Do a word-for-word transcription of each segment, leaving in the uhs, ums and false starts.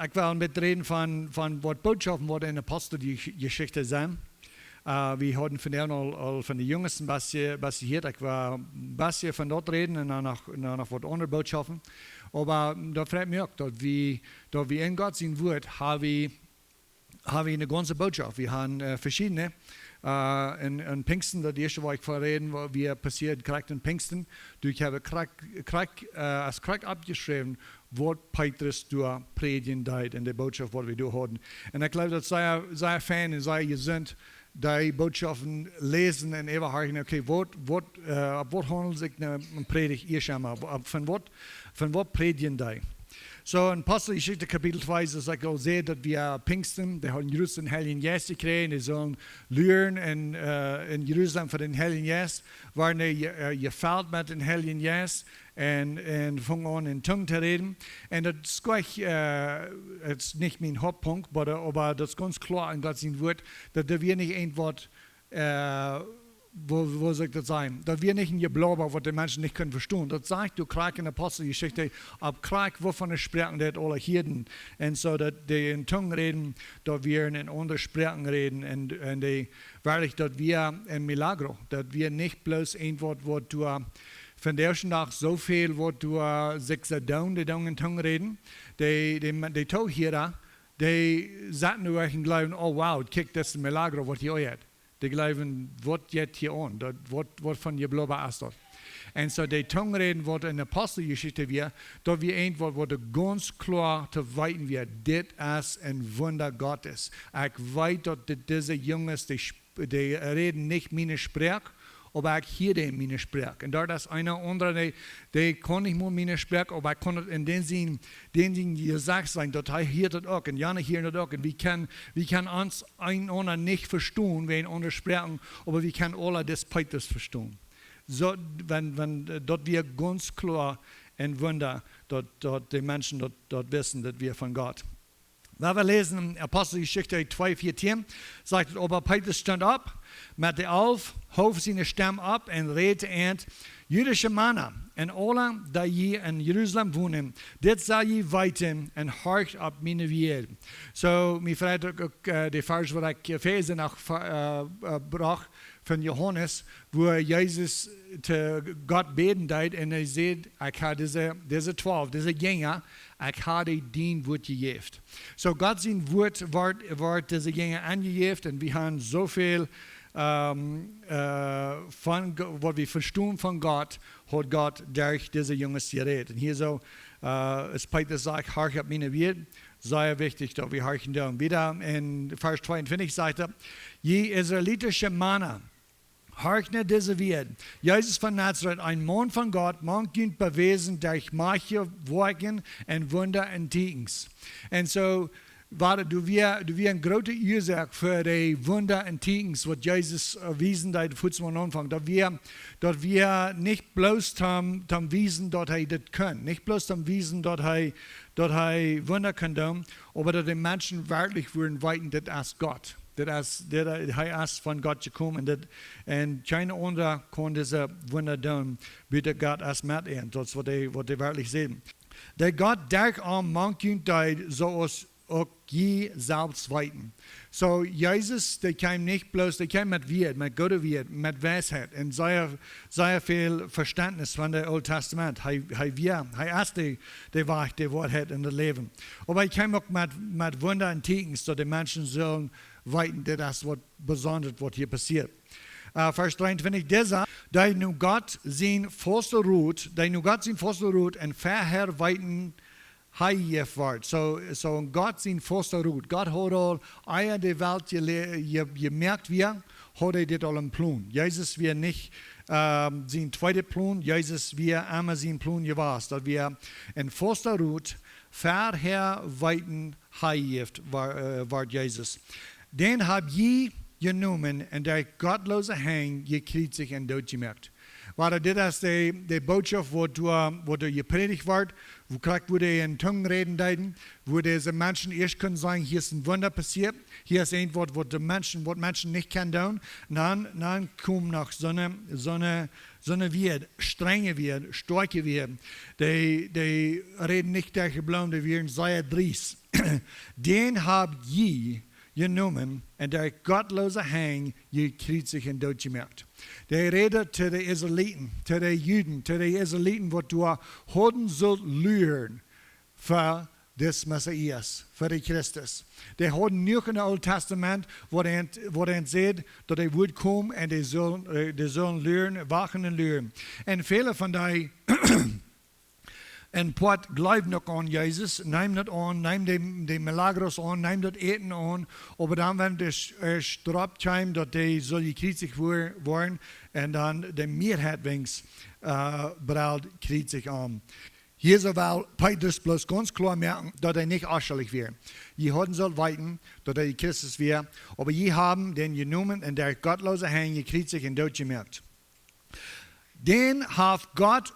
Ekj well met räden von, von waut Bootschoften waut en Aposteljeschicht sent. Äh, wie hauden vondoag aul, aul von de Junges een bät, bät jehieet. Ekj well een bät von daut räden un dan noch, dan noch waut aundre Bootschoften. Oba daut freit mie uk, daut wie, daut wie en Gott sien Wort ha wie, ha wie eene gaunze Bootschoft. Wie haben, äh, veschiedne, äh, en, en Pingsten, daut ieeschte, wua ekj von räden, wua wie passieet, krakjt en Pingsten. Doa hab ekj krakjt, krakjt, äh, aus krakjt oppjeschräwen, waut Petrus doa prädjen deed en de Bootschoft, waut wie doa hauden. Un ekj jleew, daut es sea, sea fein un sea jesunt, dee Bootschoften läsen un äwahorchen, okay, waut, waut, äh, opp waut haundelt sikj eene, eene Prädicht ieescht emol, opp, von waut, von waut prädjen dee. Soo, en Aposteljeschicht Kapitel twee, soo aus ekj aul säd, daut wie, äh, Pingsten, dee hauden jrod dän Heiljen Jeist jekjräajen, dee sullen luren en, äh, en Jerusalem fa dän Heiljen Jeist, wieren dee je-, äh, jefelt met dän Heiljen Jeist un, un fungen aun en Tungen to räden. Un daut es krakjt, äh, daut es nich mien Hauptpunkt, oba, oba daut es gaunz kloa en Gott sien Wort, daut doa wia nich een Wort, äh, woo, woo saul ekj daut sajen? Daut wia nich een Jeblauba, waut de Menschen nich kunnen vestonen. Daut sajcht doa krakjt en Aposteljeschicht, opp krakjt, waut von de Sproaken dee aula hieeden. Un soo daut dee en Tungen räden, daut wieren en aundre Sproaken räden. Un, un dee, werkjlich, daut wia een Milagro. Daut wia nich bloos een Wort, waut doa vondoag dän Dach soo väl waut doa sikj soo doonen, dee doonen en Tungen räden. Dee, dee, dee Toohiera, dee saten doa un jleewden, oh wow, kjikj, daut es een Milagro, waut hia jeit. Dee jleewden, waut jeit hia aun? Daut, waut, waut von Jeblauba es daut? Un soo dee Tungen räden, waut en Aposteljeschicht wia, daut wia een Wort, waut doa gaunz kloa to weeten wia, dit es een Wunda Gottes. Ekj weet, daut dit, dise Junges, dee sp-, dee räden nich miene Sproak, oba ekj hia dee miene Sproak. Un doa es een aundra, dee, dee kaun nich mol miene Sproak, oba ekj kaun daut en dän sien, dän sien Jesecht seenen, daut hee hieet daut uk, un jana hieeden daut uk. Un wie kjennen, wie kjennen ons eenaunda nich vestonen, wäajen aundre Sproaken, oba wie kjennen aula dis Petrus vestonen. Soo, wan, wan, äh, daut wia gaunz kloa een Wunda, daut, daut de Menschen daut, daut wisten, daut wia von Gott. Wan wie läsen en Aposteljeschicht twee vieetieen, sajcht et: Oba Petrus stunt opp met de Alf, hoof siene Stemm opp un räd to an: Judische Mana un aule, dee jie en Jerusalem wonen, dit sell jie weeten un horcht opp miene Wieed. Soo, mie freit uk, uk, äh, de Varsch, waut ekj, äh, väa noch, äh, äh, brocht von Johanes, wua Jesus to Gott bäden deed un hee säd: Ekj hab dise, dise twalf, dise Jinja, ekj hab dee dien Wort jejäft. Soo Gott sien Wort wort, wort dise Jinja aunjejäft un wie haben soo väl, ähm, äh, von Go-, waut wie vestonen von Gott, haft Gott derch dise Junges jerät. Un hia soo, äh, es Petrus sajcht: Horcht opp miene Wieed, sea wichtich, daut wie horchen doonen. Wieda en Varsch tweeuntwintich sajcht et: Jie israelitische Mana, horcht no dise Wieed. Jesus von Nazaret, een Maun von Gott, mank junt bewäsen derch majchtje Woakjen un Wunda un Tieekjens. Un soo, wia, doa wia, doa wia eene groote Uasoak fa de Wunda un Tieekjens, waut Jesus, äh, wiesen deed, fuaz aum Aunfank. Daut wia, daut wia nich bloos toom, toom wiesen, daut hee dit kunn. Nich bloos toom wiesen, daut hee, daut hee Wunda kunn doonen, oba daut de Menschen werkjlich wudden weeten, dit es Gott. Dit es, dit, hee es von Gott jekomen. Dit, un kjeen aundra kunn dise Wunda doonen, buta Gott es met an. Daut es waut hee, waut hee werkjlich säd. Dee Gott derch am mank junt deed, soo aus uk jie selfst weeten. Soo, Jesus, dee kjeem nich bloos, dee kjeem met Wieed, met goode Wieed, met Weisheit un sea, sea väl Vestentnis von daut Oole Tastament. Hee, hee wia, hee es de, de Wajch, de Woarheit un daut Läwen. Oba hee kjeem uk met, met Wunda un Tieekjens, daut de Menschen sullen weeten, dit es waut besondret, waut hia passieet. Äh, Varsch dreeuntwintich: Disa, dee no Gott sien volsta Rot, dee no Gott sien volsta Rot un verhäa weeten, hee jejäft wort. Soo, soo Gott sien volsta Rot. Gott haud aul, ea de Welt jele-, je-, jemoakt wia, haud hee dit aul em Plon. Jesus wia nich, ähm, sien tweeda Plon, Jesus wia emma sien Plon jewast. Daut wia een volsta Rot, verhäa weeten, hee jejäft wor-, äh, wort Jesus. Dän hab jie jenomen un derch gottloose Henj jekjriezicht un dootjemoakt. Wada, dit es de, de Bootschoft, waut doa, waut doa jeprädicht wort, wua krakjt wua dee en Tungen räden deeden, wua dise Menschen ieescht kunnen sajen: Hia es een Wunda passieet, hia es een Wort, waut de Menschen, waut Menschen nich kjennen doonen. Un dan, dan kjeem noch soone, soone, Soone Wieed, strenje Wieed, stoakje Wieed, dee, dee räden nich derch de Bloom, dee wieren sea driest. "Den hab jie jenomen un derch gottloose Henj jekjriezicht un dootjemoakt." Dee räd to de Israeliten, to de Juden, to de Israeliten, waut doa hauden sullt luren fa dis Messias, fa de Christus. Dee hauden nu en Oole Tastament, waut an, waut an säd, daut hee wudd komen un dee sullen, äh, dee sullen luren, wachten un luren. Un väle von dee, een Poat jleewden uk aun Jesus, neemen daut aun, neemen de, de milagros aun, neemen daut Äten aun, oba dan, wan de Sch-, äh, Strof kjeem, daut hee sull jekjriezicht woa-, woaren, un dan de Mearheit weens, äh, brald Kjriezicht aun. Hia soo well Petrus bloos gaunz kloa moaken, daut hee nich onschuldich wia. Jie hauden sullt weeten, daut hee Christus wia, oba jie haben dän jenomen un derch gottloose Henj jekjriezicht un dootjemoakt. Den haft Gott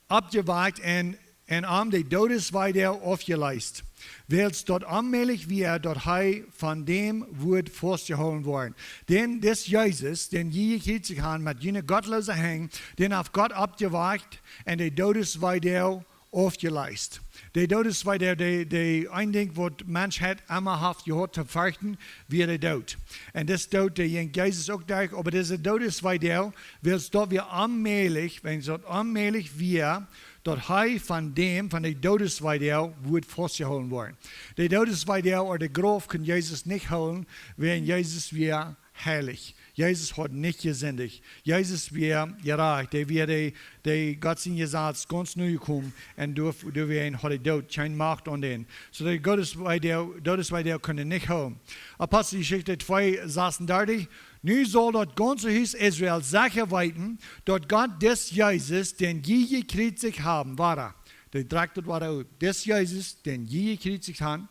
oppjewakjt un, un am de Doodesweedoag aufjeleest, wiels daut onmäajlich wia, daut hee von däm wudd faustjehoolen woaren. Den, dis Jesus, dän jie jekjriezicht haben met june gottloose Henj, dän haft Gott oppjewakjt un de Doodesweedoag aufjeleest. De Doodesweedoag, de, de een Dinkj, waut Menschheit emma haft jehaut to ferchten, wia de Doot. Un dis Doot, dee jinkj Jesus uk derch, oba dise Doodesweedoag, wiels daut wia onmäajlich, wiels daut onmäajlich wia, daut hee von däm, von de Doodesweedoag, wudd faustjehoolen woaren. De Doodesweedoag ooda de Grauf kunn Jesus nich hoolen, wiels Jesus wia heilich. Jesus haud nich jesindicht. Jesus wia jerajcht. Hee wia de, de Gott sien Jesaz gaunz nojekomen. Un doa, doawäajen haud de Doot kjeene Macht aun dän. Soo de Doodesweedoag, Doodesweedoag kunn am nich hoolen. Aposteljeschicht twee, sasuntachtig. Nu saul daut gaunze Hus Israel secha weeten, daut Gott dis Jesus, dän jie jekjriezicht haben, wada. Dee drekjt daut wada ut. Dis Jesus, dän jie jekjriezicht haben,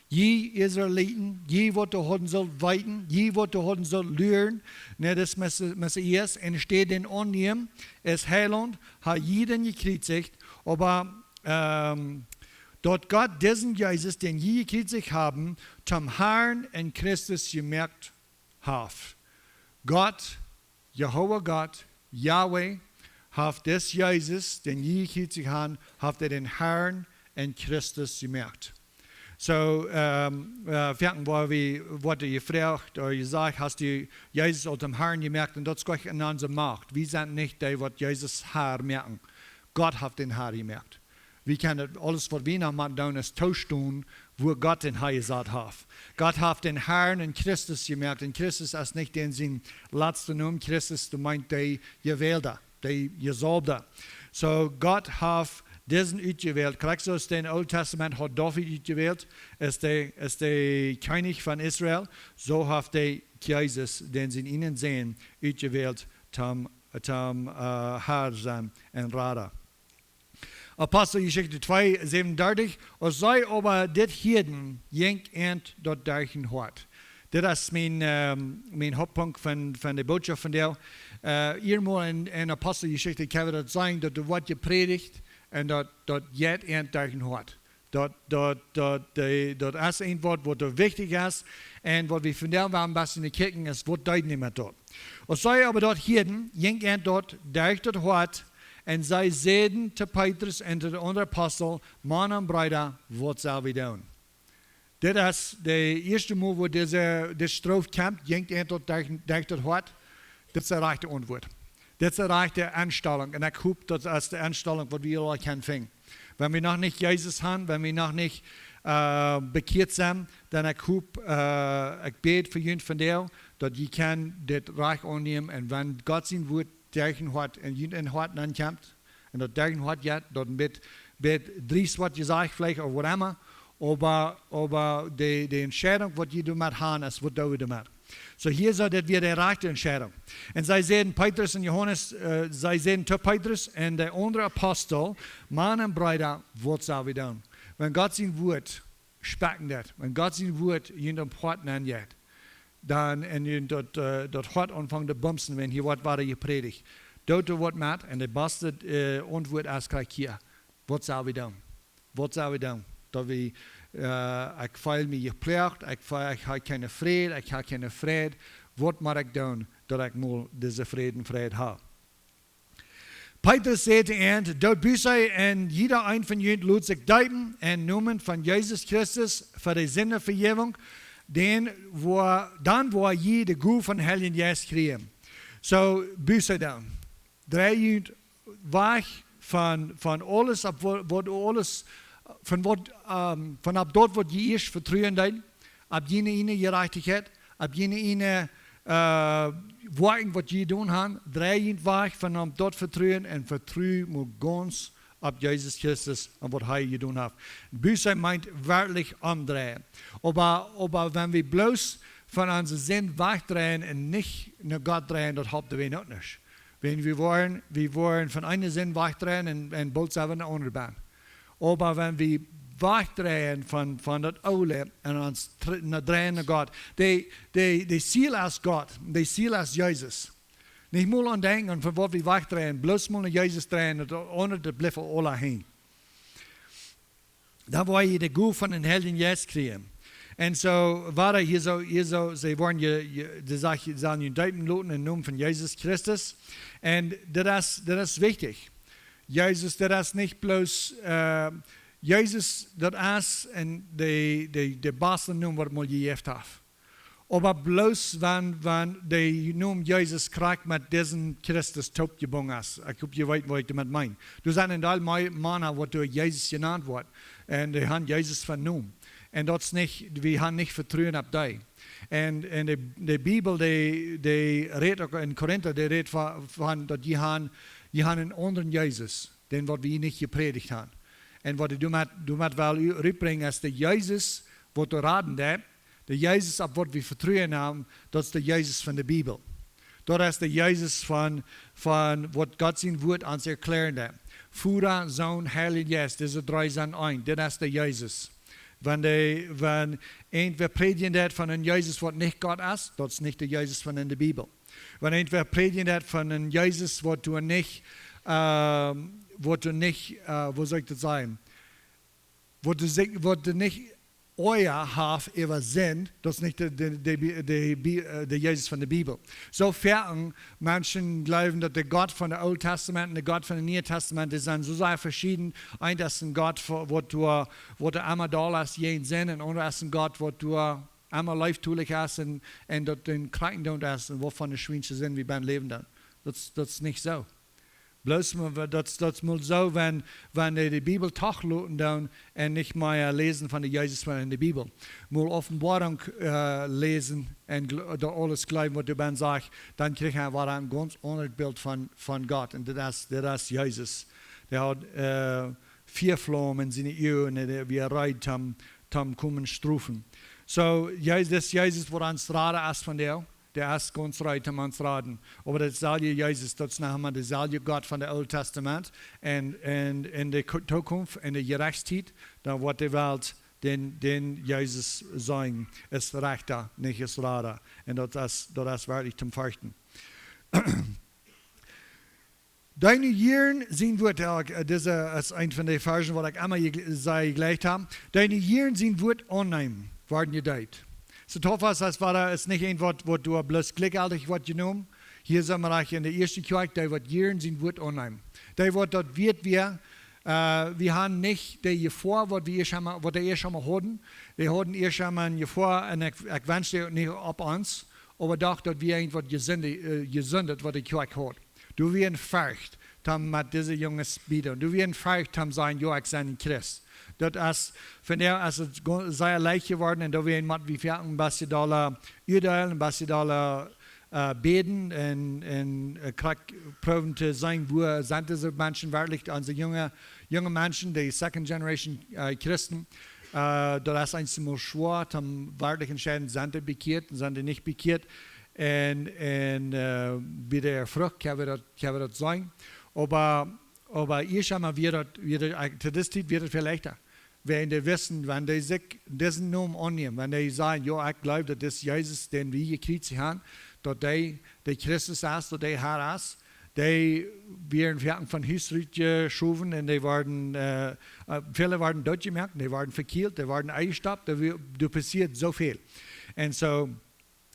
jie Israeliten, jie waut doa hauden sullt weeten, jie waut doa hauden sullt luren, no dis Mess-, Messias, un enne Städ dän aunnämen aus Heilaunt, ha jie dän jekjriezicht, oba, ähm, daut Gott disen Jesus, dän jie jekjriezicht haben, toom Harn un Christus jemoakt haft. Gott, Jehowa Gott, Yahweh, haft dis Jesus, dän jie jekjriezicht haben, haft hee dän Harn un Christus jemoakt. Soo, ähm, äh, foaken woa wie, woat jefroacht, ooda jesajcht, hast du Jesus aul toom Harn jemoakt? Un daut es nich en onse Macht. Wie sent nich dee, waut Jesus Har moaken. Gott haft dän Har jemoakt. Wie kjennen aules, waut wie noch motten doonen, es toostonen, wua Gott dän Har jesat haft. Gott haft dän Harn un Christus jemoakt. Un Christus es nich dän sien latsta Nomen. Christus, daut meent de Jewälda, de Jesaulwda. Soo, Gott haft disen utjewält. Krakjt soo aus dän Oolen Tastament haud David utjewält, aus de, aus de Kjennich von Israel, soo haft hee Jesus, dän sienen eenen Sän, utjewält, toom, toom, äh, Har sennen un Rada. Aposteljeschicht twee, säwenundartich. Aus see oba dit hieeden, jinkj an daut derch daut Hoat. Dit es mien, ähm, mien Hauptpunkt von, von de Botschaft vondoag. Äh, hia mol en, en Aposteljeschicht kjenn wie daut seenen, daut doa woat jeprädicht un daut, daut jeit an derch daut Hoat. Daut, daut, daut, de, daut es een Wuat, waut doa wichtich es un waut wie vondoag woaren een bät kjikjen, es, waut deed hee met daut. Aus see oba daut hieeden, jinkj an daut derch daut Hoat, un see säden to Petrus un to de aundre Apostel: "Mana un Breeda, waut sell wie doonen?" Dit es de ieeschte Mol, wua dise, dise Strof kjemt, jinkj an daut derch, derch daut Hoat. Dit es de rajchte Auntwuat. Dit es de rajchte Enstalunk. Un ekj hop, daut es de Enstalunk, waut wie aula kjennen finjen. Wan wie noch nich Jesus haben, wan wie noch nich, äh, bekjieet sent, dan ekj hop, äh, ekj bäd fa junt vondoag, daut jie kjennen dit rajcht aunnämen. Un wan Gott sien Wuat derch daut Hoat, en jun, en Hoat nenkjemt, un daut derch daut Hoat jeit, daut een bät, bät driest woat jesajcht veleicht, ooda whatever, oba, oba de, de Entscheidunk, waut jie doamet haben, es, waut doo wie doamet? Soo hia soo, daut wia de rajchte Entscheidunk. Un see säden, Petrus un Johanes, äh, see säden to Petrus un de aundre Apostel: "Mana un Breeda, waut sell wie doonen?" Wan Gott sien Wuat spekjen deit, wan Gott sien Wuat en jun Hoat nenjeit, dan, un jie daut, äh, daut Hoat aunfangt to bumsen, wan hia woat wada jeprädicht, doot doa waut met. Un de baste, äh, Auntwuat es krakjt hia: "Waut sell wie doonen? Waut sell wie doonen? Daut wie, äh, ekj feel mie jeploagt, ekj feel, ekj hab kjeenen Fräd, ekj hab kjeenen Fräd. Waut mott ekj doonen, daut ekj mol disen Fräd un Fräd hab?" Petrus säd to an: "Doot Buße un jieda een von junt lat sikj deepen em Nomen von Jesus Christus fa de Sindenvejäwunk, dan woa, dan woa jie de Gow von Heiljen Jeist kjrieen." Soo, Buße doonen. Drei junt wajch von, von aules, opp wa-, waut aules, von waut, ähm, von opp daut, waut jie ieescht vetruen deeden, opp june ieejne Jerajchtichkjeit, opp june ieejne, äh, Woakjen, waut jie jedonen haben, drei junt wajch von opp daut vetruen un vetru mau gaunz opp Jesus Christus un waut hee jedonen haft. Buße meent werkjlich omdreien. Oba, oba wan wie bloos von onse Sind wajchdreien un nich no Gott dreien, daut halpt wan uk nich. Wan wie woaren, wie woaren von eene Sind wajchdreien un, un boolt sent wie en eene aundre Band. Oba wan wie wajchdreien von, von daut Oole un ons tr-, no dreien no Gott. De, de, de Ziel es Gott, de Ziel es Jesus. Nich mol aun denkjen, von waut wie wajchdreien, bloos mol no Jesus dreien, daut aundre, daut blift aula hinjen. Dan woa jie de Gow von dän Heiljen Jeist kjrieen. Un soo, wada hia soo, hia soo, see woaren je, je, de Sach, sellen junt deepen loten em Nomen von Jesus Christus. Un daut es, daut es wichtich. Jesus, daut es nich bloos, äh, Jesus, daut es en de, de, de baste Nomen, waut mol jejäft haft. Oba bloos wan, wan de Nomen Jesus krakjt met disen Christus toopjebungen es. Ekj hop, jie weeten, waut ekj doamet meen. Doa sent een Deel mea Mana, waut doa Jesus jenant woat. Un dee haben Jesus fa Nomen. Un daut es nich, wie haben nich Vetruen opp dee. Un, un de, de Bibel, dee, dee rät uk en Korinta, dee rät von, von daut jie haben, jie haben eenen aundren Jesus, dän waut wie nich jeprädicht haben. Un waut ekj doamet, doamet well u-, rutbrinjen, es de Jesus, waut doa raden deit, de Jesus, opp waut wie Vetruen haben, daut es de Jesus von de Bibel. Daut es de Jesus von, von waut Gott sien Wort ons erkjläaren deit. Voda, Sän, Heilja Jeist, dise dree sent eent. Daut es de Jesus. Wan de, wan eent wäa prädjen deit von een Jesus, waut nich Gott es, daut es nich de Jesus von en de Bibel. Wan eent wäa prädjen deit von een Jesus, waut doa nich, ähm, waut doa nich, äh, woo saul ekj daut sajen? Waut doa sikj, waut doa nich Oaja haft äwa Sind, daut es nich de, de, de, Bi-, de, Bi-, äh, de Jesus von de Bibel. Soo väl Menschen jleewen, daut de Gott von de Oole Tastament un de Gott von de Niee Tastament, dee sent soo sea veschieden. Eent es een Gott, waut doa, waut doa emma doll es jäajen Sind, un aundra es een Gott, waut doa emma leeftolich es un, un daut dän Kjrieekjen doont es un waut fa eene schwiensche Sind wie bie läwen dan. Daut, daut es nich soo. Bloos mau, daut, daut mol soo, wan, wan de, de Bibel toch loten dan un nich mea läsen von de Jesus von en de Bibel. Mol Openboarunk, äh, läsen un gl-, daut aules jleewen, waut doa bie sajcht, dan kjrieech wie wada een gaunz aundret Bilt von, von Gott. Un daut es, daut es Jesus. Dee haud, äh, Fiaflaum en siene Uagen un dee wia reed toom, toom komen strofen. Soo, Jesus, Jesus woat ons raden aus von dee, dee es gaunz reed toom ons raden. Oba daut selwje Jesus, daut es noch emol de selwje Gott von de Oole Tastament. Un, un en de Ko-, Tookunft, en de Jerechtstiet, dan woat de Welt dän, dän Jesus seenen, aus Rechta, nich aus Rada. Un daut es, daut es werkjlich toom ferchten. Dee nu hieren sien Wort, jo, ekj, äh, dise es eent von de Varschen, waut ekj emma jegl-, sea jejlikjt hab. Dee nu hieren sien Wort aunnämen, woaren jedeept. Soo tof es, es wada, es nich een Wort, waut doa bloos jlikjjeltich woat jenomen. Hia sent wie en de ieeschte Kjoakj, dee waut hieren sien Wort aunnämen. Dee waut daut wieet wia, äh, wie haben nich de Jefoa, waut wie ieescht emol, waut dee ieescht emol hauden. Dee hauden ieescht emol eene Jefoa, un ekj, ekj wensch dee nich opp ons, oba doch, daut wie eent waut jesünde-, äh, jesündet, waut de Kjoakj haud. Doa wia eene Forcht, toom met dise Junges bieden. Doa wia eene Forcht, toom sajen, jo, ekj sie een Christ. Daut es, vondoag es et go-, sea leicht jeworden, un doawäajen mott wie foaken een bät dolla uadeelen, een bät dolla, äh, bäden un, un, äh, krakjt proowen to seenen, woo sent dise Menschen werkjlich, onse junge, junge Menschen, de second generation, äh, Christen. Äh, daut es eenjemol schwoa, toom werkjlich entscheiden, sent dee bekjieet, sent dee nich bekjieet. Un, un, äh, bie de Frucht kjenn wie daut, kjenn wie daut seenen. Oba, oba ieescht emol wia daut, wia daut, äh, to dise Tiet wia daut väl leichta. Wäajen dee wisten, wan dee sikj disen Nomen aunnämen, wan dee sajen, jo, ekj jleew, daut dis Jesus, dän wie jekjriezicht haben, daut dee de Christus es, daut dee Herr es, dee wieren foaken von Hus rutjeschowen un dee worden, äh, äh, väle worden dootjemoakt, dee worden vekjielt, dee worden enjestoppt, doa wie-, doa passieed soo väl. Un soo,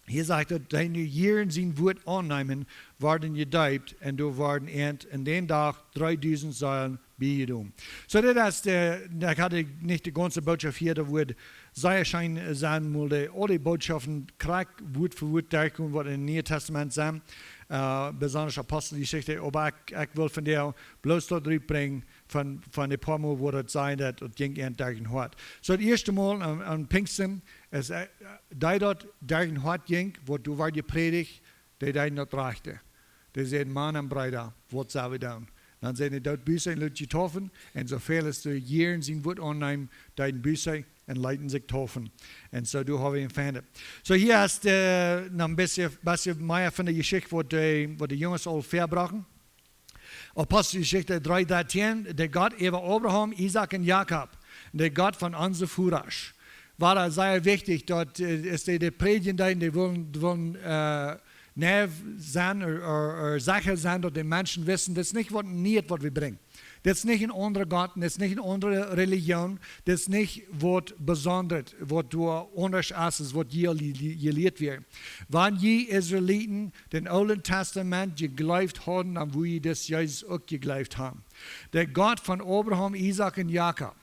Hia sajcht et: "Dee nu jieren sien Wuat aunnämen, worden jedeept, un doa worden an, en dän Dach dreedusent Seelen biejedonen." Soo, dit es de, ekj haud nich de gaunze Bootschoft hia, daut wudd sea scheen sennen, mol de, aul de Bootschoften krakjt Wuat fa Wuat derchgonen, waut em Nieen Tastament sent, äh, besonda Aposteljeschicht, oba ekj, ekj well vondoag bloos daut rutbrinjen von, von de poa Mol, wua daut sajcht, daut, daut jinkj an derch daut Hoat. Soo, daut ieeschte Mol aun, aun Pinjsten es, äh, dee daut derch daut Hoat jinkj, waut doa wort jeprädicht, dee deeden daut rajchte. Dee säden: "Mana un Breeda, waut sell wie doonen?" Dan säden dee: "Doot Buss un lot junt deepen, un soo väl aus doa jieren sien Wuat aunneemen, deeden Buss un leeten sikj deepen." Un soo, doa hab wie am jefungen. Soo, hia es de, noch een bät, bät mea von de Jeschicht, waut de, waut de Junges aul väabrochten. Aposteljeschicht dree dartieen: "De Gott äwa Abraham, Isaak un Jakob, de Gott von onse Vodasch." Wia daut sea wichtich, daut, äh, aus dee, dee prädjen deeden, dee wullen, dee wullen, äh, nau sennen, ooda, ooda, ooda secha sennen, daut de Menschen wisten, dit es nich waut Nieet, waut wie brinjen. Dit es nich een aundra Gott, dit es nich eene aundre Relijoon, dit es nich waut Besondret, waut doa aundasch es, es waut jie aul je-, je-, jelieet wieren. Wan jie Israeliten dän Oolen Tastament jejleeft hauden, dan wudd jie dis Jesus uk jejleeft haben. De Gott von Abraham, Isaak un Jakob,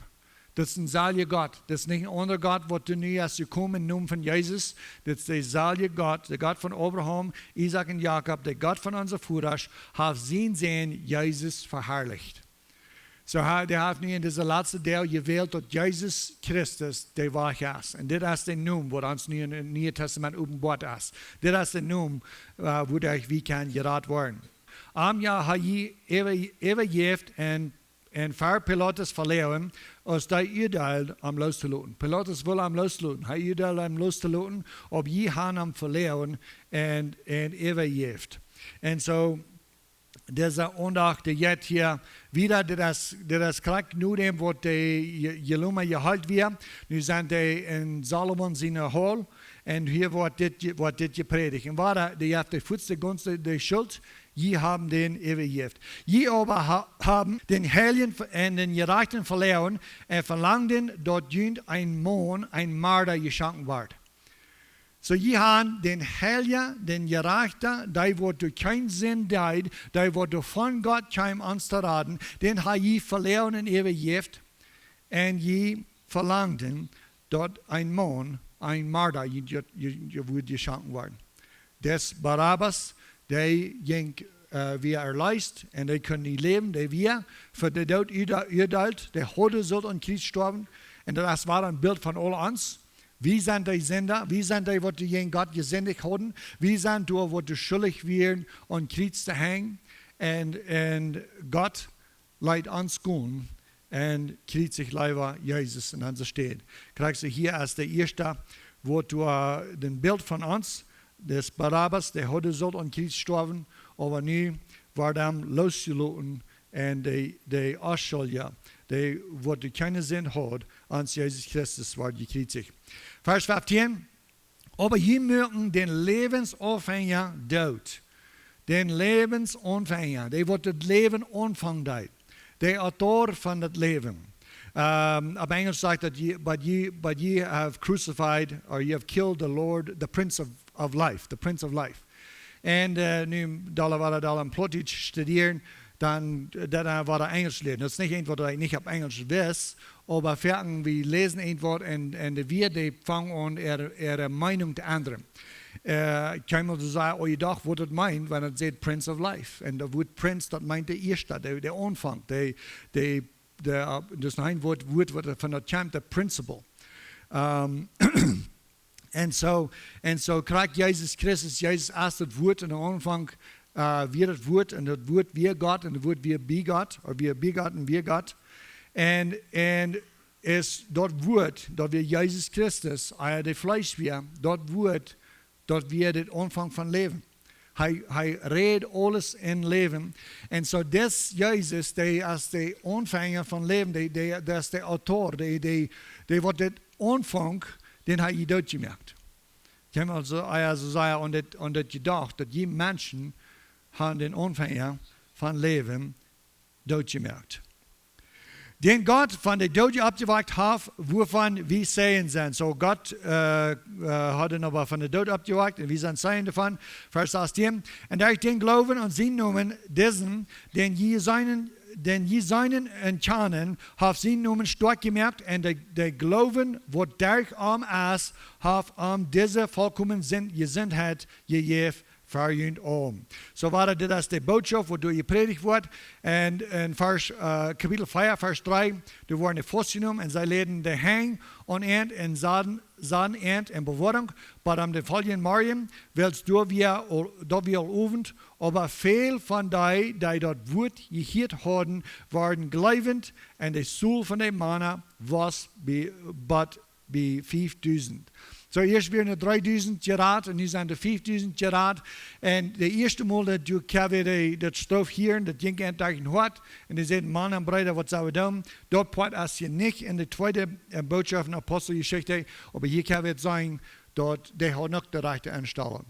daut es deeselwja Gott. Daut es nich een aundra Gott, waut doa nu es jekomen em Nomen von Jesus. Daut es deeselwja Gott, de Gott von Abraham, Isaak un Jakob, de Gott von onse Vodasch, haft sienen Sän Jesus veharlicht. Soo, hee, dee haft nu en dise latste Deel jewält, daut Jesus Christus de Wajch es. Un dit es de Nomen, waut ons nu em Nieen Tastament openboat es. Dit es de Nomen, äh, wuaderch wie kjennen jerat woaren. Am ha jie äwa-, äwajäft un, un ver Pilatus veläajent, aus dee uadeeld, am loostoloten. Pilatus wull am loostoloten. Hee uadeeld, am loostoloten, oba jie haben am veläajent un, un äwajäft. Un soo, dise Aundacht, dee jeit hia wieda, dit es, dit es krakjt no däm, waut de Je-, Jeloma jeheelt wia. Nu sent dee en Salomo siene Haul. Un hia woat dit je-, woat dit jeprädicht. Un wada, dee haft de fuatste Gunst, de Schult, jie haben dän äwajäft. Jie oba ha-, haben dän Heiljen ve-, un dän Jerajchten veläajent un velangden, daut junt een Maun, een Marda jeschonken wort. Soo, jie haben dän Heiljen, dän Jerajchten, dee waut doa kjeene Sind deed, dee waut doa von Gott kjeem ons to raden, dän ha jie veläajent un äwajäft, un jie velangden, daut een Maun, een Marda, junt, junt, junt, junt wudd jeschonken woaren. Dis Barabbas, dee jinkj, äh, wia erleest, un dee kunn nich läwen, dee wia fa de Doot uadeelt, dee haud sullt aum Kjriez stoawen. Un daut es wada een Bilt von aul ons. Wie sent dee Sinda, wie sent dee, waut doa jäajen Gott jesindicht hauden. Wie sent dee, waut doa schuldich wieren, aum Kjriez to henjen. Un, un Gott leet ons gonen un kjriezicht leewa Jesus en onse Städ. Krakjt soo hia es de ieeschta, woat doa een Bilt von ons, dis Barabbas, dee haud sullt aum Kjriez stoawen, oba nu woat hee loosjeloten un de, de Onschuldja, dee waut doa kjeene Sind haud, ons Jesus Christus woat jekjriezicht. Varsch feftieen: "Oba jie muaken dän Läwensaunfenja doot." Dän Läwensaunfenja, dee waut daut Läwen aunfangen deed. De Autor von daut Läwen. Ähm, opp Enjlisch sajcht daut, "Ye-, but ye, but ye have crucified, or ye have killed the Lord, the Prince of, of Life, the Prince of Life." Un, äh, nu, daut wie wada daut en Plautdietsch studieren, dan, äh, daut wie wada Enjlisch lieren. Daut es nich eent, waut ekj nich opp Enjlisch wist, oba foaken wie läsen eent waut un, un de Wieed, dee fangen aun äare, äare Meinunk to endren. Äh, kjeem mol to sajen, oh, jie docht, waut daut meent, wan et sajcht Prince of Life. Un daut Wuat Prince, daut meent de ieeschta, de, de Aunfank, de, de, de, äh, daut es een Wuat, Wuat, waut von daut kjemt, de principle. Ähm, un soo, un soo krakjt Jesus Christus, Jesus es daut Wuat, un aum Aunfank, äh, wia daut Wuat, un daut Wuat wia Gott, un daut Wuat wia bie Gott, ooda wia bie Gott un wia Gott. Un, un es daut Wuat, daut wia Jesus Christus, ea daut Fleesch wia, daut Wuat, daut wia de Aunfank von Läwen. Hee, hee räd aules en Läwen. Un soo dis Jesus, dee es de Aunfenja von Läwen, dee, dee, dee es de Autor, dee, dee, dee waut dit aunfunk, dän haft hee dootjemoakt. Jie haben aulsoo, ah jo, soo sea aun dit, aun dit jedocht, daut jie Menschen haben dän Aunfenja von Läwen dootjemoakt. dän Gott von de Doot oppjewakjt haft, wuavon wie Zeijen sent. So Gott äh, äh, haft am oba von de Doot oppjewakjt un wie sent Zeijen doavon. Varsch sastieen. Un derch dän Gloowen aun sienen Nomen, disen, dän jie seenen, dän jie seenen un kjanen, haft sien Nomen stoakj jemoakt, un de, de Gloowen, waut derch am es, haft am dise volkomne Sin-, Jesuntheit jejäft fa junt aulem. So wia dit aus de Botschaft, waut doa jeprädicht woat. Un en Varsch, äh, Kapitel vea, Varsch dree, doa worden dee faustjenomen un see läden de Henj aun an un sauden, sauden an en Bewoarunk, bat aum dän foljenden Morjen, wiels doa wia aul, doa wia aul Owent, oba väl von dee, dee daut Wuat jehieet hauden, worden jleewent, un de Tol von de Mana wia bie, bat bie fiefdusent. So ieescht wieren doa dreedusent jerat un nu sent doa fiefdusent jerat. Un daut ieeschte Mol daut du kjrieechst de, daut Stroof hia, daut jinkj an derch daut Hoat. Un dee säden: "Mana un Breeda, waut sell wie doonen?" Daut Poat es hia nich en de tweede äh, Botschaft en Aposteljeschicht, oba hia kjenn wie seenen, daut dee haud noch de rajchte Enstalunk.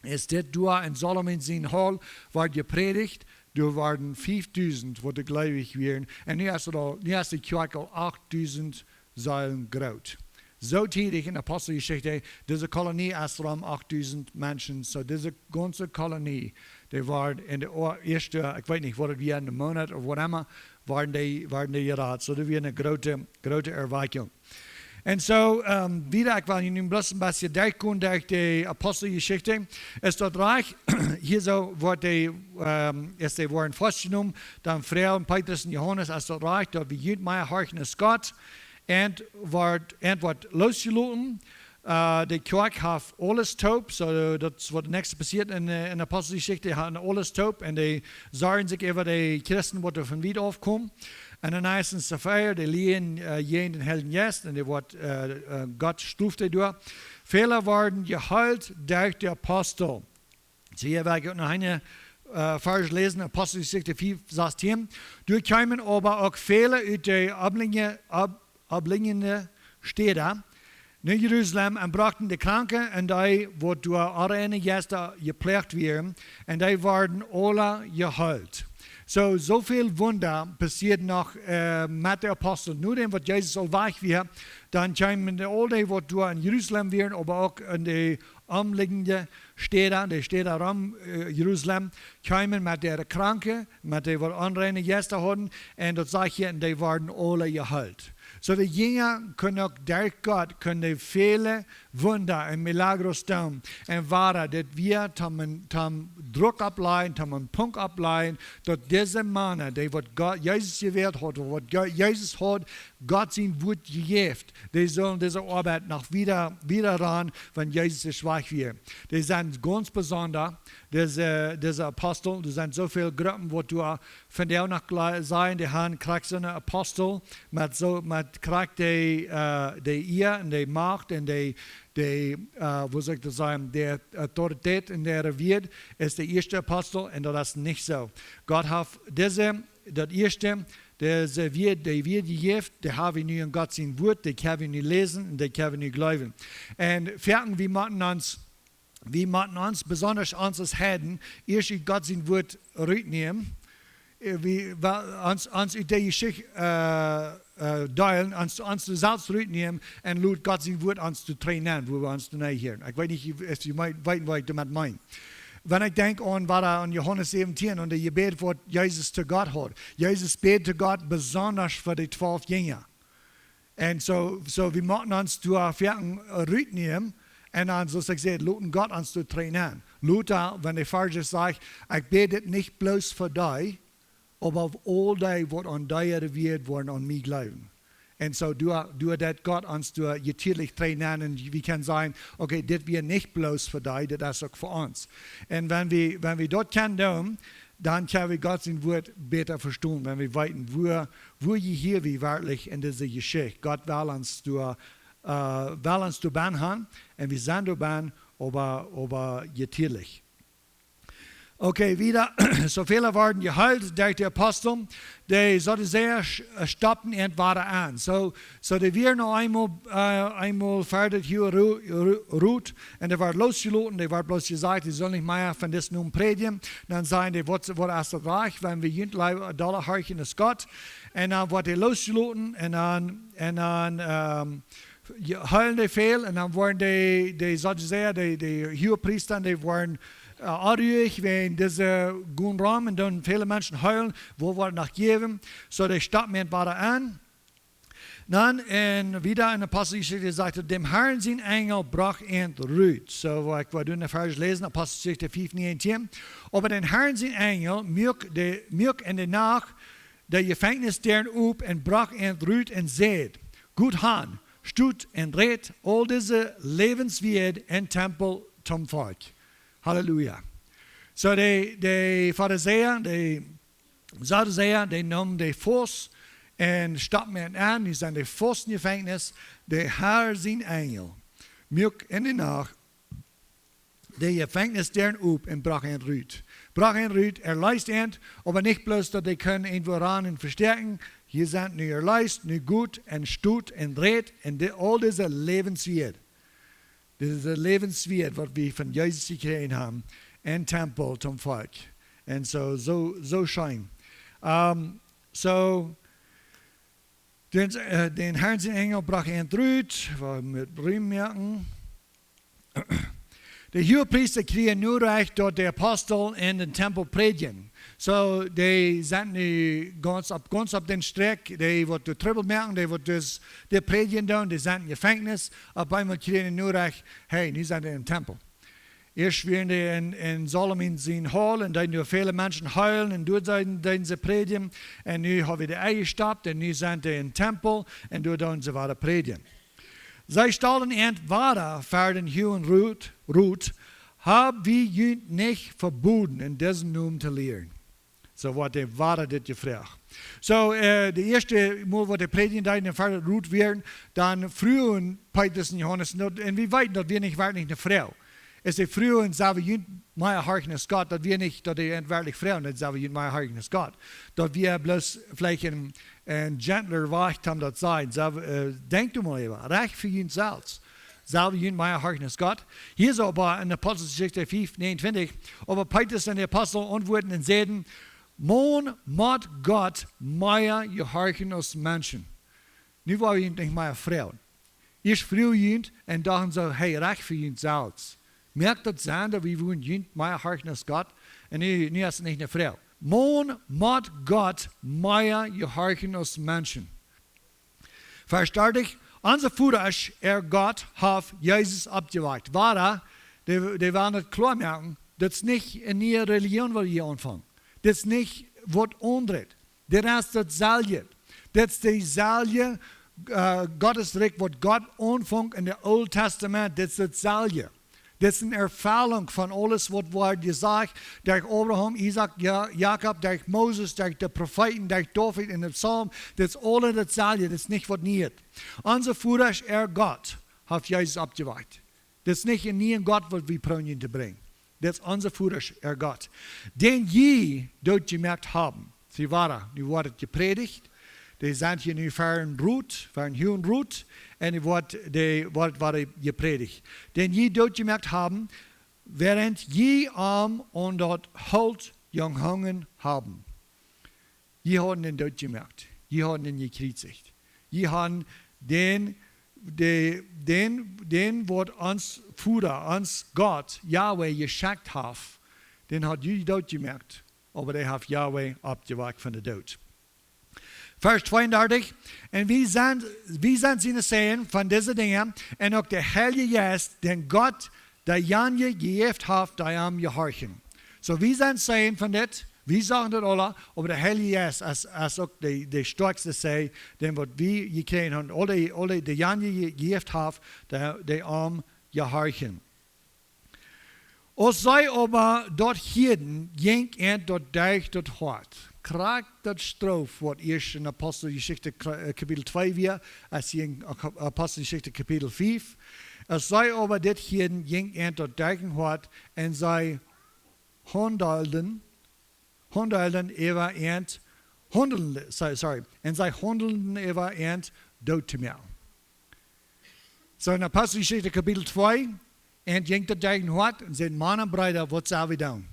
Es dit doa en Salomo sien Haul, wort jeprädicht, doa worden fiefdusent, waut doa jleewich wieren. Un nu es et aul, nu es de Kjoakj aul achtdusent Seelen groot. So tiedich en Aposteljeschicht, dise Kolonie es rom achtdusent Menschen. So dise gaunze Kolonie, dee wia en de o-, ieeschte, ekj weet nich, waut et wia, en de Moonat ooda waut emma, wieren dee, wieren dee jerat. So daut wia eene groote, groote Erwakjunk. Un so, ähm, wieda, ekj well hia nu bloos een bät derchgonen derch de Aposteljeschicht. Es daut rajcht? Hia so woat dee, ähm, es dee worden faustjenomen, dan froagen Petrus un Johanes: "Es daut rajcht, daut wie junt mea horchen aus Gott?" Un woat, un woat losjeloten. Äh, de Kjoakj haft aules toop, so daut es waut daut näakjste passieet en, äh, en Aposteljeschicht, dee haben aules toop un dee sorjen sikj äwa de Christen, waut doa von wiet aufkomen. Un dan es en Safira, dee lieden, äh, jäajen dän Heiljen Jeist un dee woat, äh, äh, Gott stroft dee doa. Väle worden jeheelt derch de Apostel. So hia well ekj uk noch een, äh, Varsch läsen, Aposteljeschicht fief, sastieen. Doa kjeemen oba uk väle ut de omlinje-, om-, omlinjende Städa no Jerusalem un brochten de Kranke un dee, waut doa onreine Jeista jeploagt wieren, un dee worden aula jeheelt. So, so väl Wunda passieed noch, äh, met de Apostel. No däm, waut Jesus aul wajch wia, dan kjeemen aul dee, waut doa en Jerusalem wieren, oba uk en de omlinjende Städa, de Städa rom, äh, Jerusalem, kjeemen met äare Kranke, met dee, waut onreine Jeista hauden, un daut sajcht hia, un dee worden aula jeheelt. So de Jinja kunnen uk derch Gott, kunnen dee väle Wunda un milagros doonen. Un wada, dit wia toom een, toom Druck oppläajen, toom een Punkt oppläajen, daut dise Mana, dee waut Gott, Jesus jewält haud, waut Go-, Jesus haud Gott sien Wuat jejäft, dee sullen dise Oabeit noch wieda, wieda doonen, wan Jesus es wajch wia. Dee sent gaunz besonda, dise, dise Apostel. Doa sent so väl Gruppen, waut doa vondoag noch gle-, sennen, dee haben krakjt soone Apostel met so, met krakjt de, äh, de Ea un de Macht un de, de, äh, woo saul ekj daut sajen, de Autoritäet en äare Wieed es de ieeschte Apostel, un daut es nich so. Gott haft dise, daut ieeschte, dise Wieed, dee Wieed jejäft, dee hab wie nu en Gott sien Wuat, dee kjenn wie nu läsen un dee kjenn wie nu jleewen. Un foaken, wie motten ons, wie motten ons, besonda ons aus Heiden, ieescht ut Gott sien Wuat rutnämen, äh, wie, wa-, ons, ons ut de Jeschicht, äh, äh, deelen, ons, ons selfst rutnämen un lot Gott sien Wuat ons to trainen, woo wie ons to näheren. Ekj weet nich, aus jie mei-, weeten, waut ekj doamet meen. Wan ekj denkj aun, waut doa en Johanes säwentieen, aun daut Jebäd, waut Jesus to Gott haud. Jesus bäd to Gott besonda fa de twalf Jinja. Un so, so, wie motten ons doa foaken rutnämen un dan, soo aus ekj säd, loten Gott ons doa trainen. Lota, wan de Varsch sajcht: "Ekj bäd dit nich bloos fa dee, oba aul dee, waut aun dee äa Wieed woaren aun mie jleewen." Un so doa, doa deit Gott ons doa jeteerlich trainen un wie kjennen sajen: "Okay, dit wia nich bloos fa dee, dit es uk fa ons." Un wan wie, wan wie daut kjennen doonen, dan kjenn wie Gott sien Wuat bäta vestonen, wan wie weeten, woo, woo jie hia, wie werkjlich en dise Jeschicht. Gott well ons doa, äh, well ons doa bennen han, un wie sent doa bennen, oba, oba jeteerlich. Okay, wieda. Soo väle worden jeheelt derch de Apostel, de Saduzäa sch-, äh, stoppten an wada aun. Soo, soo dee wieren noch eemol, äh, eemol fertig hia ru-, ru-, rut. Un dee worden losjeloten, dee worden bloos jesajcht, dee sullen nich mea von disen Nomen prädjen. Dan säden dee, waut, waut es daut rajcht, wan wie junt lei-, dolla horchen aus Gott? Un dan worden dee losjeloten un dan, un dan, ähm, je-, heelden dee väl un dan worden dee, dee Saduzäa, dee, dee Huagepriesta, dee worden, äh, onruich wäajen dise Gunrom un dan väle Menschen heelen, woo woat noch jäwen? Soo, dee stoppten an wada aun. Dan, un wieda en Aposteljeschicht sajcht et, dem Herrn sien Enjel brocht an rut. Soo, woo ekj wull doonen, de Varsch läsen, Aposteljeschicht fiew näajentieen. Oba dän Herrn sien Enjel muak de, muak en de Nacht de Jefenkjnisdäaren op un brocht an rut un säd: Got han, stot un rät aul dise Läwenswieed em Tempel toom Volkj. Halleluja. Soo, dee, dee Farisäa, dee Saduzäa, dee neemen dee faust un stoppten an, dee sent dee faust em Jefenkjnis, dän Herrn sien Enjel muak en de Nacht de Jefenkjnisdäaren op un brocht an rut. Brocht an rut, erleest an, oba nich bloos daut dee kunnen irjentwua rannen un vestäakjen. Jie sent nu erleest, nu got un stot un rät en de, aul dise Läwenswieed. Dise Läwenswieed, waut wie von Jesus jekjräajen haben, em Tempel toom Volkj. Un soo, soo, soo scheen. Ähm, soo, dän, äh, dän Herrn sien Enjel brocht an rut, wua wie met Rum moaken. De Huagepriesta kjrieen nu Rajcht, daut de Apostel en dän Tempel prädjen. Soo, dee sent nu gaunz opp, gaunz opp dän Strikj, dee waut doa Trubbel moaken, dee waut dis, dee prädjen doonen, dee sent em Jefenkjnis. Opp eemol kjrieen dee nu Rajcht, hey, nu sent dee em Tempel. Ieescht wieren dee en, en Salomo sien Haul un deeden doa väle Menschen heelen un doa deeden, deeden see prädjen. Un nu haben wie dee enjestoppt un nu sent dee em Tempel un doa doonen see wada prädjen. See stalden an wada ver dän Huagen Rot, Rot: Hab wie junt nich veboden, en disen Nomen to lieren? Soo woat dee wada dit jefroacht. Soo, äh, de ieeschte Mol waut dee prädjen deeden un ver dän Rot wieren, dan fruagen Petrus un Johanes, un daut, un wie weeten, daut wia nich werkjlich ne Froag. Aus dee fruagen, sell wie junt mea horchen aus Gott, daut wia nich, daut dee werkjlich fruagen, daut sell wie junt mea horchen aus Gott. Daut wia bloos veleicht een, een gentler Wajch, om daut to sajen. Sell, äh, denkjt mol äwa, rajcht fa junt selfst. Sell wie junt mea horchen aus Gott. Hia soo oba en Aposteljeschicht fiew näajenuntwintich, oba Petrus un de Apostel auntwuaden un säden: Maun mott Gott mea jehorchen aus Menschen. Nu woa wie junt nich mea fruagen. Ieescht fruagen junt un dan soo, hey, rajcht fa junt selfst. Moakt daut Senn, daut wie wudden junt mea horchen aus Gott? Un nu, nu es et nich ne Froag. Maun mott Gott mea jehorchen aus Menschen. Varsch dartich: Onse Vodasch, äa Gott, haft Jesus oppjewakjt. Wada, dee, dee wellen daut kloa moaken, daut es nich eene niee Relijoon, waut wie hia aunfangen. Daut es nich waut aundret. Dit es daut selwje. Dit es daut selwje, äh, Gottes Rikj, waut Gott aunfunk en daut Oole Tastament. Dit es daut selwje. Dit es eene Erfellunk von aules, waut woat jesajcht derch Abraham, Isaak, Ja-, Jakob, derch Moses, derch de Profeeten, derch David en de Psalmen. Dit es aules daut selwje, dit es nich waut Nieet. Onse Vodasch, äa Gott, haft Jesus oppjewakjt. Dit es nich een niea Gott, waut wie proowen to brinjen. Dit es onse Vodasch, äa Gott, dän jie dootjemoakt haben. See, wada, nu woat jeprädicht. Dee sent hia nu ver dän Rot, ver dän Huagen Rot. Un nu woat, dee woat, woat jeprädicht. Dän jie dootjemoakt haben, wäarent jie am aun daut Holt jehongen haben. Jie haben dän dootjemoakt. Jie haben dän jekjriezicht. Jie haben dän, de, dän, dän, waut ons Voda, ons Gott, Jahwe, jeschekjt haft, dän hab jie dootjemoakt. Oba dee haft Jahwe oppjewakjt von de Doot. Varsch tweeundartich: Un wie sent, wie sent siene Zeijen von dise Dinja, un uk de Heilje Jeist, dän Gott dejanje jejäft haft, dee am jehorchen. Soo, wie sent Zeijen von dit, wie sajen daut aula, oba de Heilje Jeist es, es uk de, de stoakjste Zeij, dän waut wie jekjräajen haben, aul dee, aul dee, dejanje je-, jejäft haft, dee, dee am jehorchen. Aus see oba daut hieeden, jinkj an daut derch daut Hoat. Krakjt daut Strof, waut ieescht en Aposteljeschicht Kra-, äh, Kapitel twee wia, aus hia en Ap-, Aposteljeschicht Kapitel fiew. Aus see oba dit hieeden, jinkj an daut derch daut Hoat, un see haundelden, haundelden äwa an, haundelden, sorry, sorry, un see haundelden äwa an doot to moaken. Soo, en Aposteljeschicht Kapitel twee, un jinkj daut derch äa Hoat un säden: "Mana, Breeda, waut sell wie doonen?"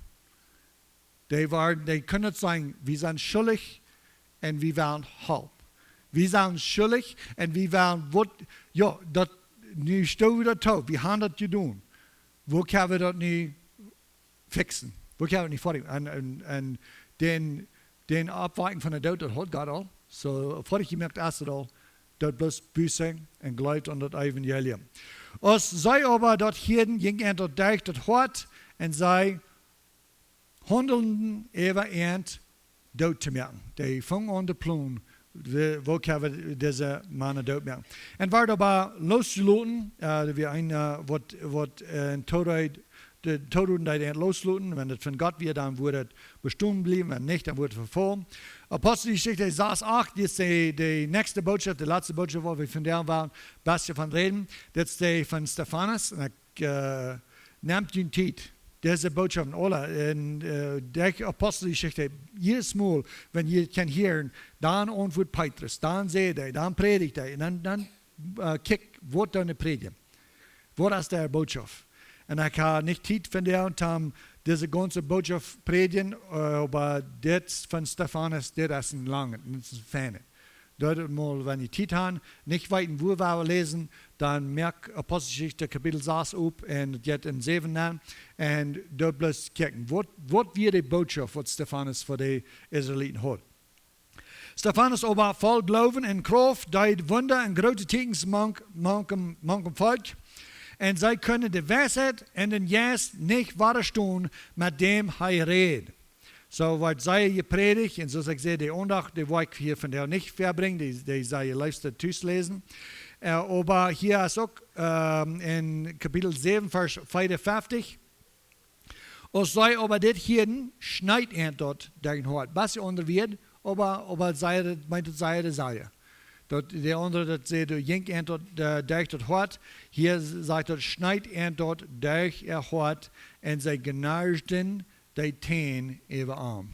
Dee wieren, dee kunnen sajen: "Wie sent schuldich un wie wellen Help. Wie sent schuldich un wie wellen waut, jo, daut, nu stonen wie doa too, wie haben daut jedonen. Woo kjenn wie daut nu fixen? Woo kjenn wie daut nu foadich?" Un, un, un dän, dän Oppwakjen von de Doot, daut haud Gott aul. Soo, foadich jemoakt es daut aul. Daut bloos Buße un jleeft aun daut Evangelium. Aus see oba daut hieeden, jinkj an daut derch daut Hoat un see haundelden äwa an doot to moaken. Dee fungen aun to plonen, wie, woo kjenn wie dise Mana doot moaken. Un wieren doabie losjeloten, äh, wie een, äh, waut, waut, äh, en Torheit, de Torheit deed an losloten, wan daut von Gott wia, dan wudd daut bestonen bliewen, wan nich, dan wudd daut vefollen. Aposteljeschicht sas acht, dit es de, de näakjste Bootschoft, de latste Bootschoft, waut wie vondoag wellen, bät von räden. Dit es de von Stefanus, un ekj, äh, nemt june Tiet, dise Bootschoft aula, un, äh, de Aposteljeschicht, jiedet Mol, wan jie kjennen hieren, dan auntwuat Petrus, dan sajcht hee, dan prädicht hee, un dan, dan, äh, kjikj, waut dan de Prädja. Waut es de Bootschoft? Un ekj hab nich Tiet vondoag, om dise gaunze Bootschoft prädjen, äh, oba dit von Stefanus, dit es een langet, dit es een feinet. Doa mol, wan jie Tiet haben, nich weeten, wua wie läsen, dan moakt Aposteljeschicht Kapitel sas op un jeit en säwen aun. Un doa bloos kjikjen, waut, waut wia de Bootschoft, waut Stefanus fa de Israeliten haud. Stefanus oba, voll Gloowen un Krauft, deed Wunda un groote Teakjens mank, mank, mank daut Volkj. Un see kunnen de Weisheit un dän Jeist nich wadastonen, met däm hee räd. Soo woat sea jeprädicht, un soo aus ekj säd, de Aundacht, dee woa ekj hia vondoag nich verbrinjen, dee, dee sell jie leewa tus läsen. Äh, oba hia es uk, ähm, en Kapitel säwen, Varsch veeaunfeftich: "Aus see oba dit hieeden, schneet an daut derch äa Hoat." Waut een aundret Wuat, oba, oba see, meent daut see, see. Daut, de aundre, daut sajcht, doa jinkj an daut, äh, derch daut Hoat. Hia sajcht daut, schneet an daut derch äa Hoat, un see kjnauschten de Tän äwa am.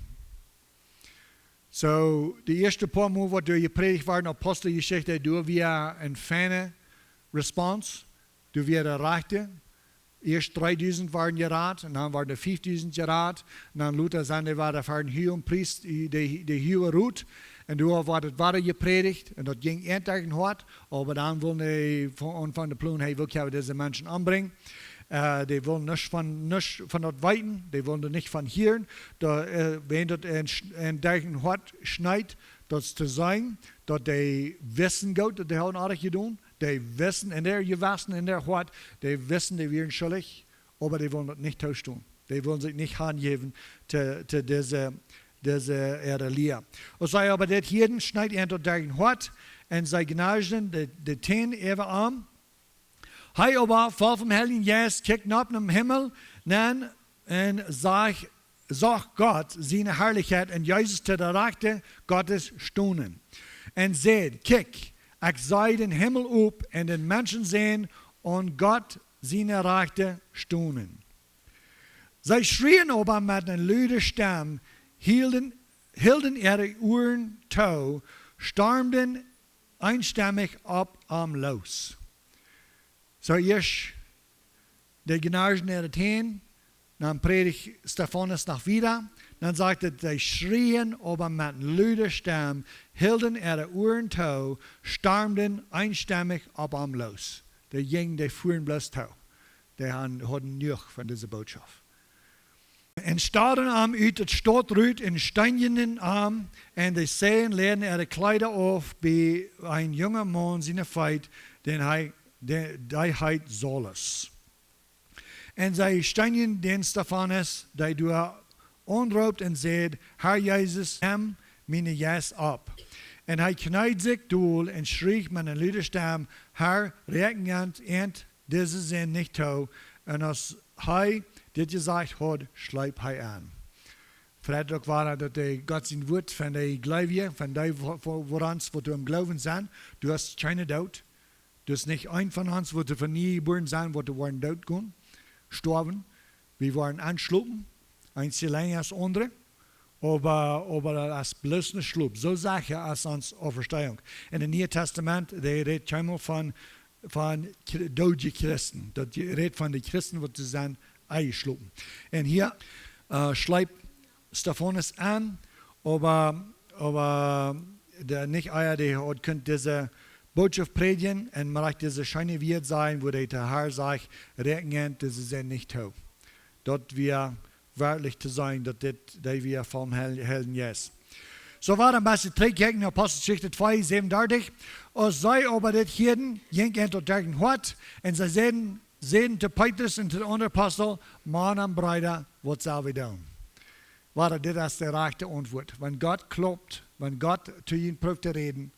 Soo, de ieeschte poa Mol, waut doa jeprädicht wort, Aposteljeschicht, doa wia eene feine Response, doa wia de rajchte. Ieescht dreedusent worden jerat, un dan worden fiefdusent jerat, un dan lota sent dee wada ver dän huagen Priest, de, de huage Rot, un doa wort daut wada jeprädicht, un daut jinkj an derch äa Hoat, oba dan wullen dee von Aunfank de Plon, hey, woo kjenn wie dise Menschen ombrinjen? Äh, dee wullen nuscht von, nuscht von daut weeten, dee wullen doa nich von hieren. Doa, äh, wan daut an, an derch äa Hoat schneet, daut to seenen, daut dee wisten goot, daut dee hauden orrajcht jedonen, dee wisten en äa Jewessen, en äa Hoat, dee wisten, dee wieren schuldich, oba dee wullen daut nich toostonen. Dee wullen sikj nich hanjäwen to, to dise, dise äare Lia. Aus see oba dit hieeden, schneet an daut derch äa Hoat, un see knauschten de, de Tän äwa am. Hee oba, voll vom Heiljen Jeist, kjikjt nopp nom Himmel nenn un sach, sach Gott siene Harlichkjeit un Jesus to de Rajchte Gottes stonen. Un säd: "Kjikj, ekj see dän Himmel op un dän Menschensän aun Gott siene Rajchte stonen." See schrieen oba met eene lude Stemm, hilden, hilden äare Uaren too, stormden eenstemmich opp am loos. Soo ieescht, dee knauschten äare Tän, dan prädicht Stefanus noch wieda, dan sajcht et, see schrieen oba met eene lude Stemm, hilden äare Uaren too, stormden eenstemmich opp am loos. Dee jinjen, dee fuaren bloos too. Dee han-, hauden jenuach von dise Bootschoft. Un stooten am ut de Staut rut un steenjden am, un de Zeijen läden äare Kjleeda auf bie een junga Maun siene Feet, dän hee, de-, dee heet Saulus. Un see steenjden dän Stefanus, dee doa aunroopt un säd: "Herr Jesus, nemm mienen Jeist opp." Un hee kjneed sikj dol un schrie met eene lude Stemm: "Herr, räakjen an dise Sind nich too." Un aus hee dit jesajcht haud, schleep hee en. Veleicht uk woa daut de Gott sien Wuat von de Gleewje, von dee wo-, wo-, woarans waut doa em Gloowen sent, du hast kjeene Doot. Du hast nich een von ons, waut doa von nie jebuaren sent, waut doa woaren doot gonen, stoawen. Wie woaren aunschlopen. Eenje lenja aus aundre, oba, oba daut es bloos een Schlop. Soo secha es onse Auferstehung. En daut Niee Tastament, dee rät kjeenmol von, von Chri-, doodje Christen. Daut rät von de Christen, waut see sent enjeschlopen. En hia, äh, schleept Stefanus aun, oba, oba de, nich ea dee haud kunt dise Bootschoft prädjen un mau dise scheene Wieed sajen, woo de Har sajcht, räakjnen, dise sent nich too. Daut wia werkjlich to seenen, daut dit, dee wia vom Heil-, Heiljen Jeist. Soo, wie een bät trigjkjikjen no Aposteljeschicht twee, säwenundartich. Aus see oba dit hieeden, jinkj an daut derch daut Hoat, un see säden, säden to Petrus un to de aundre Apostel: Mana un Breeda, waut sell wie doonen? Wada, dit es de rajchte Auntwuat. Wan Gott klopt, wan Gott to junt prooft to räden,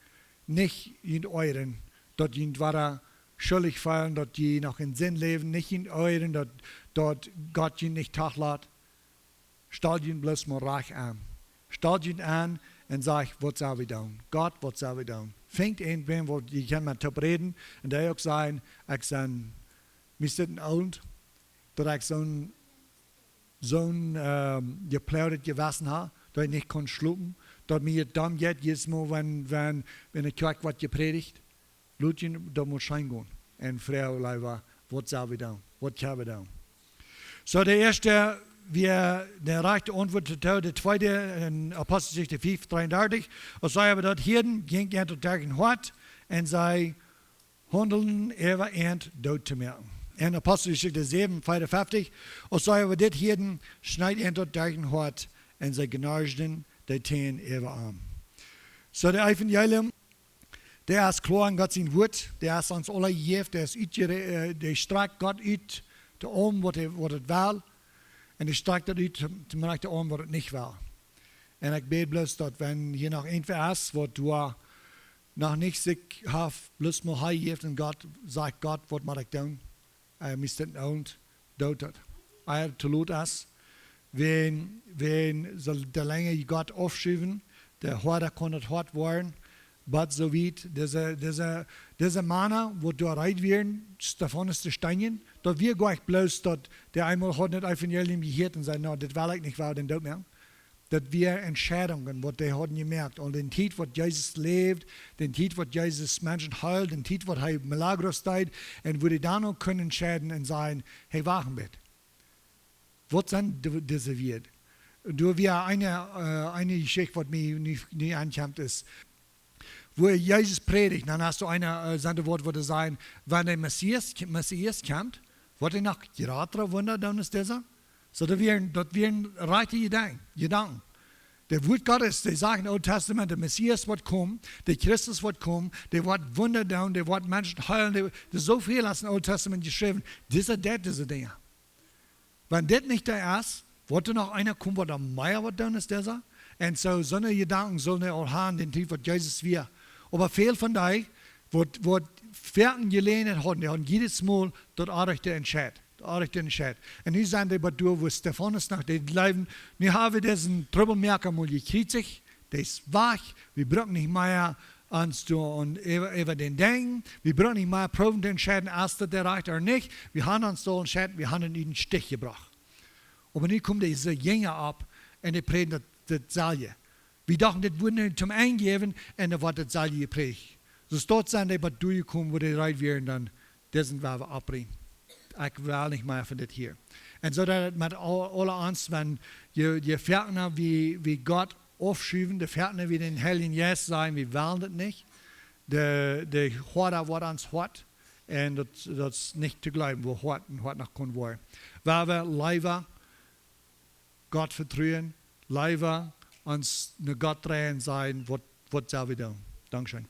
nich junt oajren, daut junt wada schuldich feelen, daut jie noch en Sind läwen, nich junt oajren, daut, daut Gott junt nich toolat. Stalt junt bloos mau rajcht aun. Stalt junt aun un sajcht: Waut sell wie doonen? Gott, waut sell wie doonen? Finjt irjentwäm, waut jie kjennen met toop räden, un dee uk sajen: Ekj sie, mie es dit een Owent, daut ekj soon, soon, ähm, jeplaudat Jewessen hab, daut ekj nich kaun schlopen, daut mie daut dan jeit, jiedes Mol, wan, wan, wan de Kjoakj woat jeprädicht. Lot junt daut mol scheen gonen. Un froagt leewa: Waut sell wie doonen? Waut kjenn wie doonen? Soo, de ieeschte, wia de rajchte Auntwuat doatoo. De tweede, en Aposteljeschicht fief, dreeundartich. Aus see oba daut hieeden, jinkj an daut derch daut Hoat, un see haundelden äwa an doot to moaken. En Aposteljeschicht säwen, veeaunfeftich. Aus see oba dit hieeden, schneed an daut derch daut Hoat, un see gnaschten de Tänen äwa am. Soo, daut Evangelium, daut es kloa en Gott sien Wuat, daut es ons aula jejäft, daut es utjere-, äh, daut strakjt Gott ut to aulem, waut hee, waut hee well, un hee strakjt daut ut to, to moaken to aulem, waut hee nich well. Un ekj bäd bloos, daut wan hia noch irjentwäa es, waut doa noch nich sikj haft bloos mol hanjejäft un Gott sajcht: Gott, waut mott ekj doonen? Äh, mie es dit een Owent, doot daut. Ea daut to lot es. Wan, wan soo de lenja Gott aufschuwen, de hoada kaun daut Hoat woaren, bat soo wiet, dise, dise, dise Mana, waut doa reed wieren, Stefanus to steenjen, daut wia goanich bloos, daut dee eemol hauden daut Evangelium jehieet un säden: Na, dit well ekj nich, well dän doot moaken. Daut wia Entscheidungen, waut dee hauden jemoakt. Aul dän Tiet, waut Jesus läwd, dän Tiet, waut Jesus Menschen heeld, dän Tiet, waut hee Milagros deed, un woo dee dan uk kunnen entscheiden un sajen: Hey, wacht een bät. Waut sent de-, dise Wieed? Doa wia eene, äh, eene Jeschicht, waut mie nu, nu aunkjemt, es, woo Jesus prädicht, dan hast du eene, äh, sent de Wieed, waut dee sajen: Wan de Messias, Messias kjemt, woat hee noch jratre Wunda doonen aus dise? Soo, daut wia, daut wia een rajchta Jedank-, Jedanken. De Wieed Gottes, dee sajcht em Oolen Tastament, de Messias woat komen, de Christus woat komen, dee woat Wunda doonen, dee woat Menschen heelen, dee, dee soo väl aus em Oolen Tastament jeschräwen, dise, daut, dise Dinja. Wan dit nich doa es, woat doa noch eena komen, waut doa mea woat doonen aus dise? Un soo, soone Jedanken sullen dee aul haben, dän Tiet, waut Jesus wia. Oba väl von dee, waut, waut foaken Jeläajenheit hauden, dee hauden jiedes Mol daut Oajchte entscheit. Daut Oajchte entscheit. Un nu sent dee bie doa, woo Stefanus noch deed jleewen: Nu hab wie disen Trubbelmoaka mol jekjriezicht, dee es wajch, wie brucken nich mea ons doa un äwa, äwa dän denkjen, wie brucken nich mea proowen to entscheiden, es daut de rajchta ooda nich, wie haben ons doa entscheit, wie haben am en dän Stich jebrocht. Oba nu kjeemen dise Jinja opp un dee prädjen daut, daut selwje. Wie dochten, dit wudd nu toom Enj jäwen un dan woat daut selwje jeprädicht. Soo, doa sent dee bie doa jekomen, woo dee reed wieren, dan: Disen woa wie oppbrinjen. Ekj well nich mea von dit hia. Un soo daut et met au-, aule ons, wan je, je foakna wie, wie Gott aufschuwen, de foakna wie dän Heiljen Jeist sajen, wie wellen daut nich, de, de hoada woat ons Hoat. Un daut, daut es nich to jleewen, woo hoat een Hoat noch kaun woaren. Woa wie leewa Gott vetruen, leewa ons no Gott dreien, sajen: Waut, waut sell wie doonen? Dankscheen.